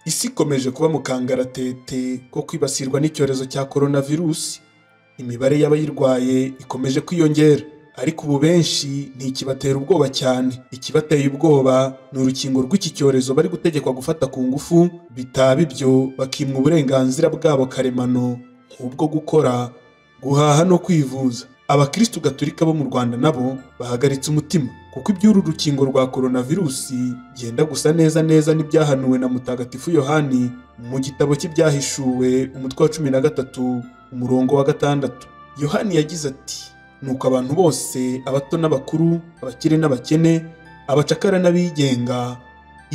Isi ikomeje kuba mu kangaratete ko kwibasirwa n'icyorezo cya coronavirus. Imibare y'abayirwaye ikomeje kwiyongera, ariko ubu benshi ntikibatera ubwoba cyane. Ikibateye ubwoba ni urukingo rw'iki cyorezo bari gutegekwa gufata ku ngufu, bitaba ibyo bakimwa uburenganzira bwabo karemano nk'ubwo gukora, guhaha no kwivuza. Abakristu Gatolika bo mu Rwanda nabo bahagaritse umutima kuko iby'uru rukingo rwa coronavirus byenda gusa neza neza n'ibyahanuwe na Mutagatifu Yohani mu gitabo cy'Ibyahishuwe umutwe wa 13 umurongo wa 6. Yohani yagize ati: "Nuko abantu bose, abato n'abakuru, abakire n'abakene, abacakara n'abigenga,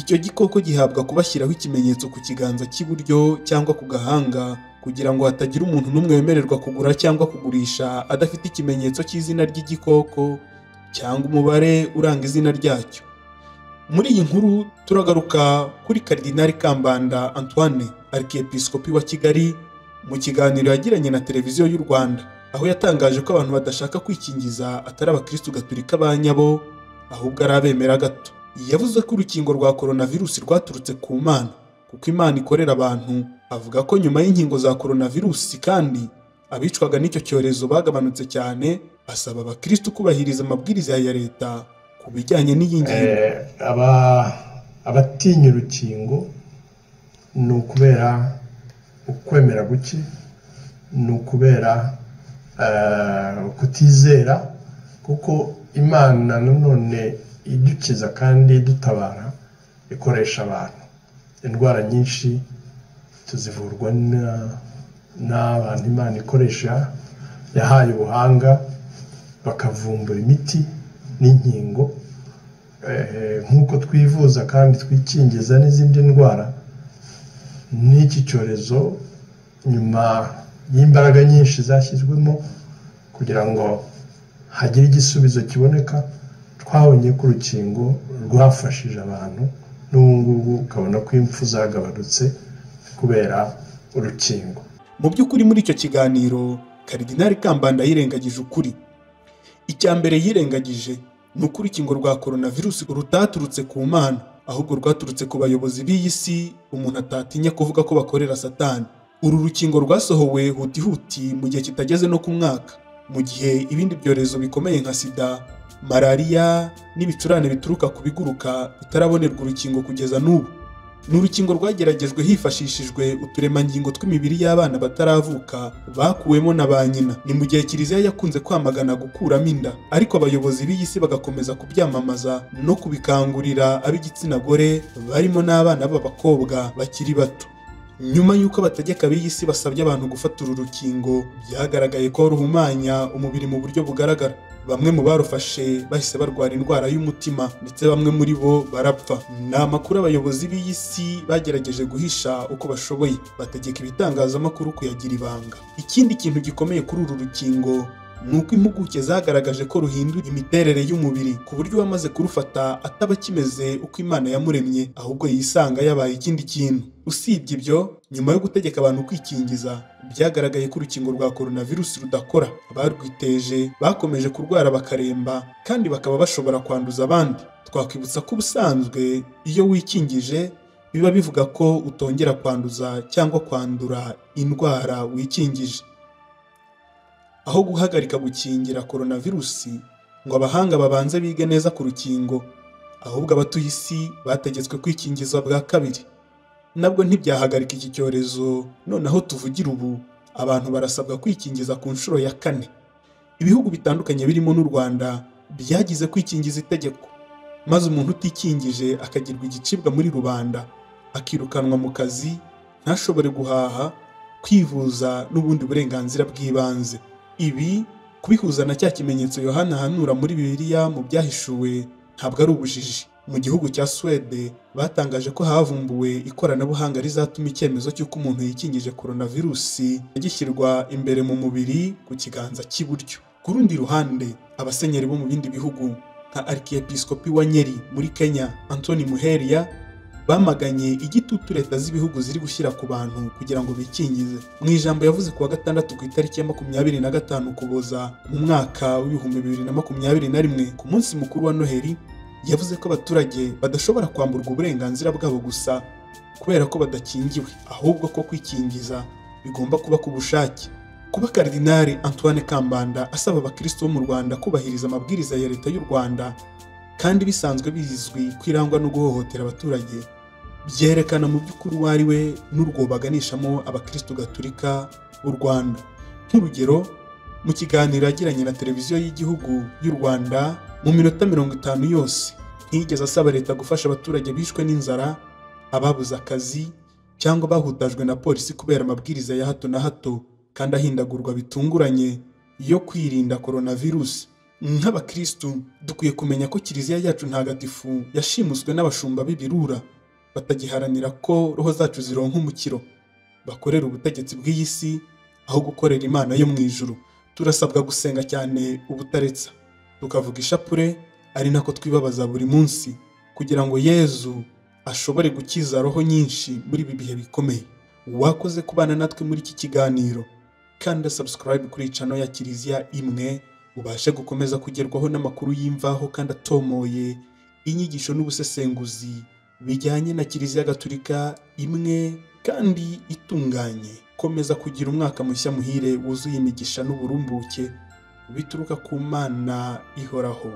icyo gikoko gihabwa kubashyiraho ikimenyetso ku kiganza cy'iburyo cyangwa ku gahanga, kugira ngo hatagira umuntu n'umwe wemererwa kugura cyangwa kugurisha adafite ikimenyetso cy'izina ry'igikoko cyangwa umubare uranga izina ryacyo." Muri iyi nkuru turagaruka kuri Karidinali Kambanda Antoine, Arkiyepiskopi wa Kigali, mu kiganiro yagiranye na Televiziyo y'u Rwanda, aho yatangaje ko abantu badashaka kwikingiza atari abakristu Gatolika ba nyabo, ahubwo ari abemera gato. Yavuze ko urukingo rwa coronavirus rwaturutse ku Mana, kuko Imana ikorera abantu. Avuga ko nyuma y'inkingo za coronavirus kandi abicwaga n'icyo cyorezo bagabanutse cyane, asaba abakristu kubahiriza amabwiriza ya leta ku bijyanye n'iyi ngingo. Abatinya urukingo ni ukubera ukwemera guke, ni ukubera kutizera, kuko Imana nanone idukiza kandi idutabara ikoresha abantu. Indwara nyinshi tuzivurwa n'abantu Imana ikoresha, yahaye ubuhanga bakavumbura imiti n'inkingo. Nk'uko twivuza kandi twikingiza n'izindi ndwara, n'iki cyorezo nyuma y'imbaraga nyinshi zashyizwemo kugira ngo hagire igisubizo kiboneka, twabonye ko urukingo rwafashije abantu, n'ubu ngubu ukabona ko impfu zagabanutse kubera urukingo. Mu by'ukuri muri icyo kiganiro Karidinali Kambanda yirengagije ukuri. Icya mbere yirengagije ni uko urukingo rwa coronavirus rutaturutse ku Mana, ahubwo rwaturutse ku bayobozi b'iyi si umuntu atatinya kuvuga ko bakorera Satani. Uru rukingo rwasohowe huti huti mu gihe kitageze no ku mwaka, mu gihe ibindi byorezo bikomeye nka sida, malariya n'ibicurane bituruka ku biguruka bitarabonerwa urukingo kugeza n'ubu. Ni urukingo rwageragejwe hifashishijwe uturemangingo tw'imibiri y'abana bataravuka bakuwemo na ba nyina. Ni mu gihe Kiliziya yakunze kwamagana gukuramo inda, ariko abayobozi b'iyi si bagakomeza kubyamamaza no kubikangurira ab'igitsina gore barimo n'abana b'abakobwa bakiri bato. Nyuma y'uko abategeka b'iyi si basabye abantu gufata uru rukingo, byagaragaye ko ruhumanya umubiri mu buryo bugaragara. Bamwe mu barufashe bahise barwara indwara y'umutima, ndetse bamwe muri bo barapfa. Ni amakuru abayobozi b'iyi si bagerageje guhisha uko bashoboye, bategeka ibitangazamakuru kuyagira ibanga. Ikindi kintu gikomeye kuri uru rukingo ni uko impuguke zagaragaje ko ruhindura imiterere y'umubiri, ku buryo uwamaze kurufata ataba akimeze uko Imana yamuremye, ahubwo yisanga yabaye ikindi kintu. Usibye ibyo, nyuma yo gutegeka abantu kwikingiza, byagaragaye ko urukingo rwa coronavirus rudakora. Abarwiteje bakomeje kurwara bakaremba, kandi bakaba bashobora kwanduza abandi. Twakwibutsa ko ubusanzwe iyo wikingije biba bivuga ko utongera kwanduza cyangwa kwandura indwara wikingije. Aho guhagarika gukingira coronavirus ngo abahanga babanze bige neza ku rukingo, ahubwo abatuye isi bategetswe kwikingiza bwa kabiri. Nabwo ntibyahagarika iki cyorezo. Noneho tuvugira ubu abantu barasabwa kwikingiza ku nshuro ya 4. Ibihugu bitandukanye birimo n'u Rwanda byagize kwikingiza itegeko, maze umuntu utikingije akagirwa igicibwa muri rubanda, akirukanwa mu kazi, ntashobore guhaha, kwivuza n'ubundi burenganzira bw'ibanze. Ibi kubihuza na cya kimenyetso Yohana ahanura muri Bibiliya mu byahishuwe ntabwo ari ubujiji. Mu gihugu cya Suwede batangaje ko havumbuwe ikoranabuhanga rizatuma icyemezo cy'uko umuntu yikingije coronavirusi gishyirwa imbere mu mubiri ku kiganza cy'iburyo. Ku rundi ruhande, abasenyeri bo mu bindi bihugu nka Arkiyepiskopi wa Nyeri muri Kenya, Anthony Muheria, bamaganye igitutu leta z'ibihugu ziri gushyira ku bantu kugira ngo bikingize. Mu ijambo yavuze ku wa gatandatu ku itariki ya 25 Ukuboza mu mwaka w'2021 ku munsi mukuru wa Noheli, yavuze ko abaturage badashobora kwamburwa uburenganzira bwabo gusa kubera ko badakingiwe, ahubwo ko kwikingiza bigomba kuba ku bushake. Kuba Karidinali Antoine Kambanda asaba abakristo bo mu Rwanda kubahiriza amabwiriza ya leta y'u Rwanda kandi bisanzwe bizwi ko irangwa no guhohotera abaturage, byerekana mu by'ukuri uwo ari we n'urwo baganishamo abakristo gatolika b'u Rwanda. Nk'urugero, mu kiganiro yagiranye na televiziyo y'igihugu y'u Rwanda mu minota 50 yose, ntiyigeze asaba leta gufasha abaturage bishwe n'inzara, ababuze akazi cyangwa bahutajwe na polisi kubera amabwiriza ya hato na hato kandi ahindagurwa bitunguranye yo kwirinda coronavirus. Nk'abakristu dukwiye kumenya ko Kiliziya yacu ntagatifu yashimuswe n'abashumba b'ibirura batagiharanira ko roho zacu zironka umukiro, bakorera ubutegetsi bw'iyi si aho gukorera Imana yo mu ijuru. Turasabwa gusenga cyane ubutaretsa, tukavuga ishapure ari nako twibabaza buri munsi kugira ngo Yezu ashobore gukiza roho nyinshi muri ibi bihe bikomeye. Wakoze kubana natwe muri iki kiganiro, kanda subscribe kuri channel ya Kiliziya Imwe ubashe gukomeza kugerwaho n'amakuru y'imvaho kandi atomoye, inyigisho n'ubusesenguzi bijyanye na Kiliziya Gatolika imwe kandi itunganye. Komeza kugira umwaka mushya muhire wuzuye imigisha n'uburumbuke bituruka ku Mana ihoraho.